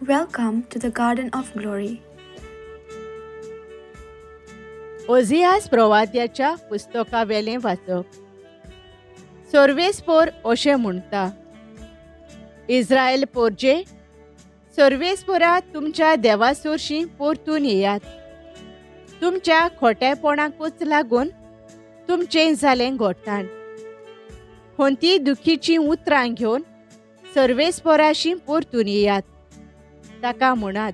Welcome to the Garden of Glory. Ozias प्रवाद्याच्या पुस्तकावेलें वाचप. सर्वेस्पोर अशें म्हणटा, इस्रायल पोरजे, सर्वेस्पोरा तुमच्या देवा सोरशीं परतून येयात. तुमच्या खोटेपणाकूच लागून तुमचें जालें घोटाण. खंती दुखीचीं उतरां घेवन सर्वेस्पोराशी परतून येयात. ताका म्हणात,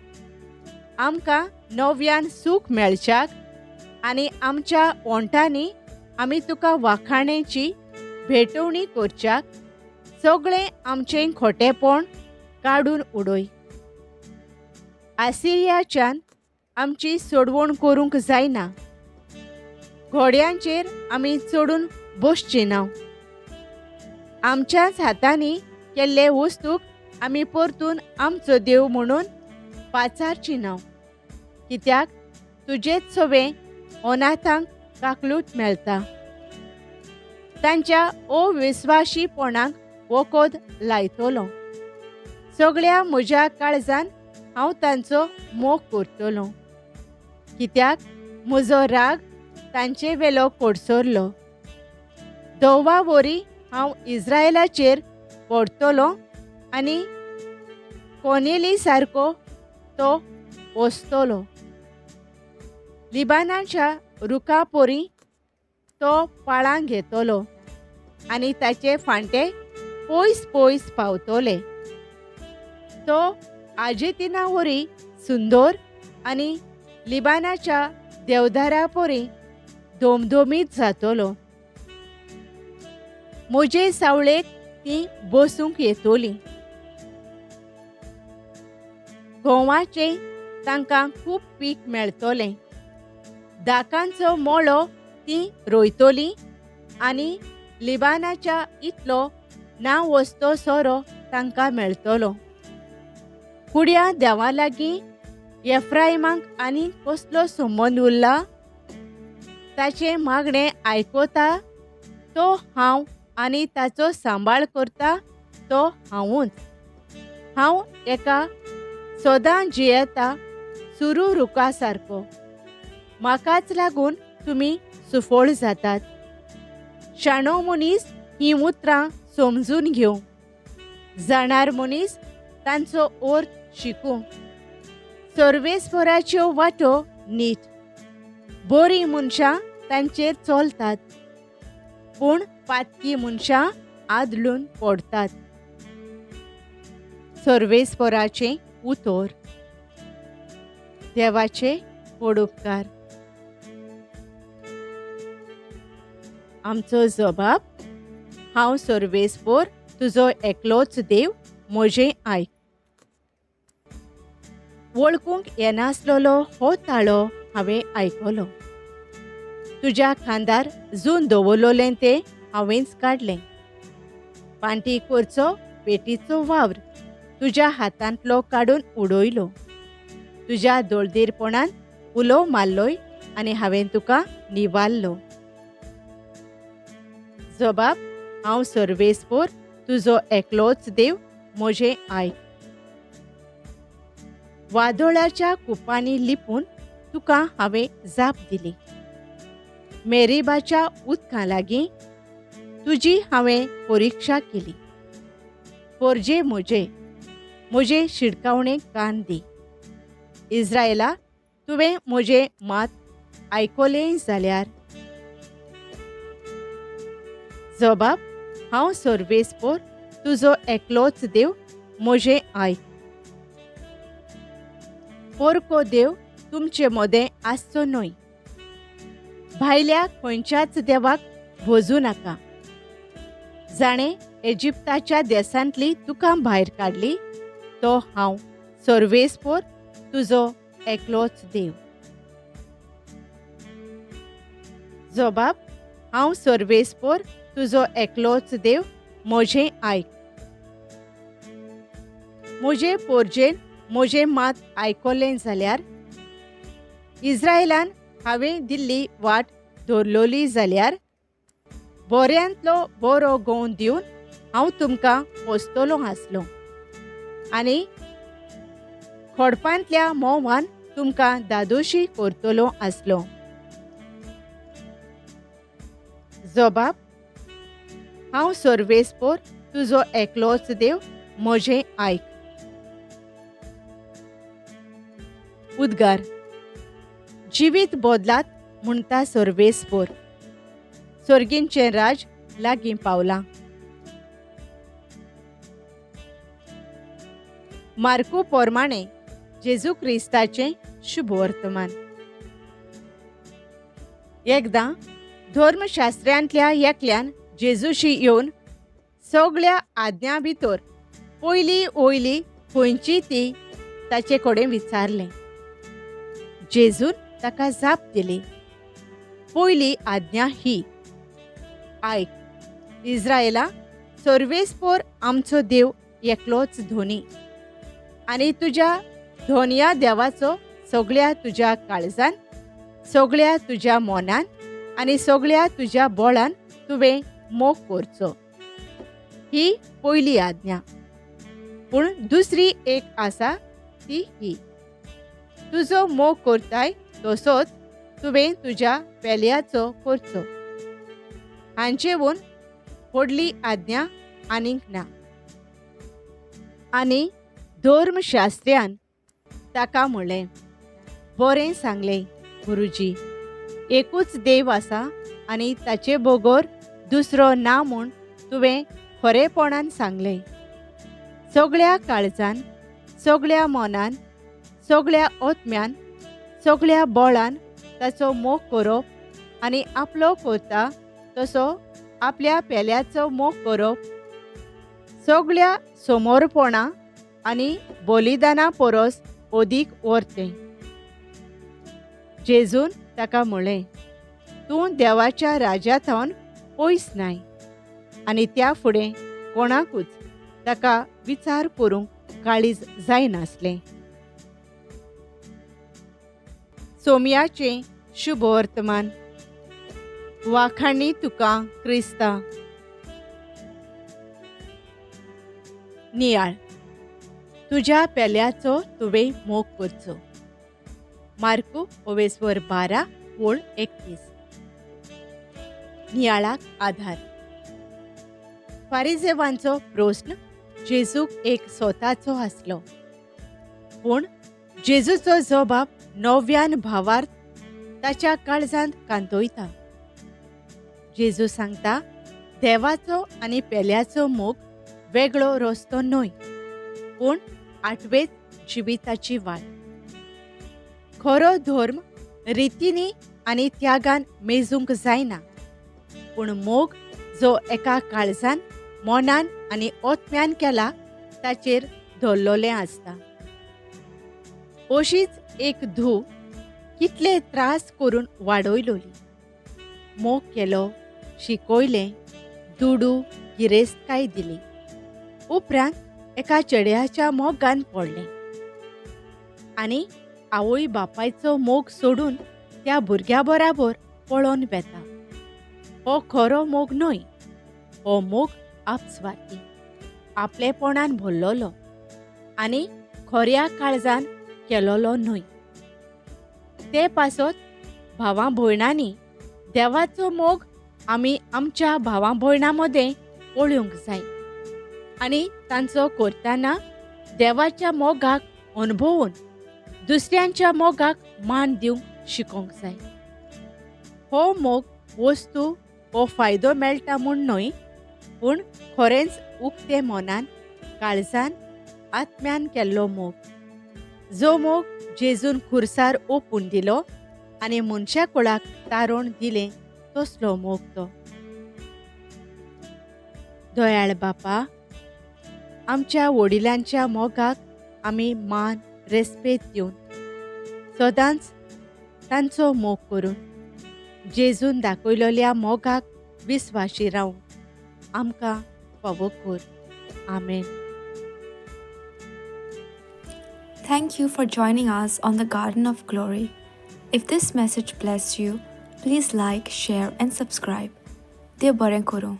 आमकां नव्यान सूख मेळच्याक आनी आमच्या ओंठांनी आमी तुका वाखाणेची भेटवणी करच्याक सगळें आमचें खोटेपण काडून उडय. आसिरियाच्यान आमची सोडवण करूंक जायना. घोड्यांचेर आमी चडून बसची ना. आमच्याच हातांनी केल्ले वस्तूक आमी परतून आमचो देव म्हणून पाचारची ना. कित्याक तुजेच सवे अनाथांक काकलूट मेळटा. तांच्या अविस्वाशीपणाक वखद लायतलो. सगळ्या म्हज्या काळजान हांव तांचो मोग करतलो. कित्याक म्हजो राग तांचे वेलो कोडसरलो. दवा वरी हांव इस्रायलाचेर पडतलो आनी कोनेली सारको तो वसतलो. लिबानाच्या रुखा पोरी तो पाळां घेतलो आनी ताचे फांटे पयस पयस पावतले. तो आजेतिना वरी सुंदर आनी लिबानाच्या देवदारा पोरी धोमधोमीत जातलो. म्हजे सावळेक ती बसूंक येतली. गोवाचें तांकां खूब पीक मेळटलें. दाकांचो मोळो ती रोयतली आनी लिबानाच्या इतलो ना वस्तो सोरो तांकां मेळटलो. कुड्या देवा लागीं एफ्रायमाक आनी कसलो संबंद उरला? ताचें मागणें आयकता तो हांव आनी ताचो सांबाळ करता तो हांवूच. हांव एका सदां जियेता सुरू रुखा सारको. म्हाकाच लागून तुमी सुफळ जातात. शाणो मनीस हीं उतरां समजून घेवं, जाणार मनीस तांचो अर्थ शिकूं. सर्वेस्पराच्यो वाटो नीट, बरीं मनशां तांचेर चलतात, पूण पातकी मनशां आदलून पडटात. सर्वेस्पराचें उतर. देवाचे व्हड उपकार. आमचो जबाब, हांव सर्वेस्पोर तुजो एकलोच देव, म्हजें आयक. वळखूंक येनासलेलो हो ताळो हांवें आयकलो. तुज्या खांदार जून दवरलें तें हांवेंच काडलें. पांटी करचो पेटीचो वावर तुज्या हातांतलो काडून उडयलो. तुज्या दोळदीरपणान उलो मारलोय आनी हांवें तुका निवारलो. जबाब, हांव सर्वेस्पोर तुजो एकलोच देव, म्हजें आयक. वादळाच्या कुपांनी लिपून तुका हांवें जाप दिली. मेरीबाच्या उदकां लागीं तुजी हांवें परिक्षा केली. पोरजे म्हजे, म्हजे शिडकावणेक कान दी. इस्रायला, तुवें म्हजें मात आयकलें जाल्यार. जबाब, हांव सर्वेस्पोर तुजो एकलोच देव, म्हजें आयक. पोरको देव तुमचे मदें आसचो न्हय. भायल्या खंयच्याच देवाक भजूं नाका. जाणें इजिप्ताच्या देसांतली तुका भायर काडली तो हांव सर्वेस्पोर तुजो एकलोच देव. जबाब, हांव सर्वेस्पोर तुजो एकलोच देव, म्हजें आयक. म्हजे पोरजेन म्हजें मात आयकलें जाल्यार, इस्रायलान हांवें दिल्ली वाट धरलोली जाल्यार, बऱ्यांतलो बरो गंव दिवन हांव तुमकां पोसतलो आसलो आनी खोडपांतल्या मोवान तुमकां दादोशी करतलो आसलो. जबाब, हांव सर्वेस्पोर तुजो एकलोच देव, म्हजें आयक. उद्गार, जिवीत बदलात म्हणटा सर्वेस्पोर, सर्गींचें राज लागीं पावलां. मार्कू पोरमाणे जेजू क्रिस्ताचें शुभवर्तमान. एकदां धर्मशास्त्र्यांतल्या एकल्यान जेजूशी येवन सगळ्या आज्ञा भितर पयली वयली खंयची ती ताचे कडेन विचारलें. जेजून ताका जाप दिली, पयली आज्ञा ही, आयक इस्रायला, सर्वेस्पोर आमचो देव एकलोच धोनी, आनी तुज्या धोनया देवाचो सगळ्या तुज्या काळजान, सगळ्या तुज्या मनान आनी सगळ्या तुज्या बळान तुवें मोग करचो. ही पयली आज्ञा. पूण दुसरी एक आसा ती ही, तुजो मोग करताय तसोच तुवें तुज्या पेल्याचो करचो. हांचेवून व्हडली आज्ञा आनीक ना. आनी धर्मशास्त्र्यान ताका म्हणलें, बरें सांगलें गुरुजी, एकूच देव आसा आनी ताचे बगर दुसरो ना म्हूण तुवें खरेपणान सांगलें. सगळ्या काळजान, सगळ्या मनान, सगळ्या आत्म्यान, सगळ्या बळान ताचो मोग करप आनी आपलो करता तसो आपल्या पेल्याचो मोग करप सगळ्या समोरपणा आनी बलिदाना परस अदीक वर्तें. जेजून ताका म्हणलें, तूं देवाच्या राज्या थावन पयस नाय. आनी त्या फुडें कोणाकूच ताका विचार करूंक काळीज जायनासलें. सोमयाचें शुभवर्तमान. वाखाणी तुका क्रिस्ता. नियाळ, तुज्या पेल्याचो तुवें मोग करचो. मार्कू ओवेस्वर 12 ओळ 31. नियाळाक आधार. फारिजेवांचो प्रस्न जेजूक एक स्वताचो आसलो, पूण जेजूचो जबाब नव्यान भावार्थ ताच्या काळजांत कांतोयता. जेजू सांगता, देवाचो आनी पेल्याचो मोग वेगळो रस्तो न्हय, पूण आठवेच जिविताची वाट. खरो धर्म रितींनी आनी त्यागान मेजूंक जायना, पूण मोग जो एका काळजान, मनान आनी आत्म्यान केला ताचेर धरलेलें आसता. अशीच एक धूव कितले त्रास करून वाडयलोली, मोग केलो, शिकयलें, दुडू गिरेस्तकाय दिली, उपरांत एका चेड्याच्या मोगान पडलें आनी आवय बापायचो मोग सोडून त्या भुरग्या बराबर पळोवन वेता. हो खरो मोग न्हय, हो मोग आपस्वार्थी, आपलेपणान भरलेलो आनी खऱ्या काळजान केलोलो न्हय. ते पासत भावां भयणांनी देवाचो मोग आमी आमच्या भावां भयणां मदें पळोवंक जाय आनी तांचो करतना देवाच्या मोगाक अणभवून दुसऱ्यांच्या मोगाक मान दिवंक शिकोवंक जाय. हो मोग वस्तू हो फायदो मेळटा म्हूण न्हय, पूण खरेंच उक्ते मनान, काळजान, आत्म्यान केल्लो मोग, जो मोग जेजून खुर्सार ओपून दिलो आनी मनशा कुळाक तारण दिलें तसलो मोग तो. दयाळ बापा, आमच्या वडिलांच्या मोगाक आमी मान रेस्पेद दिवन सदांच तांचो मोग करून जेजून दाखयलेल्या मोगाक विस्वाशी रावूंक आमकां फावो कर. आमेन. Thank you for joining us on the Garden of Glory. If this message blessed you, please like, share and subscribe. देव बरें करूं.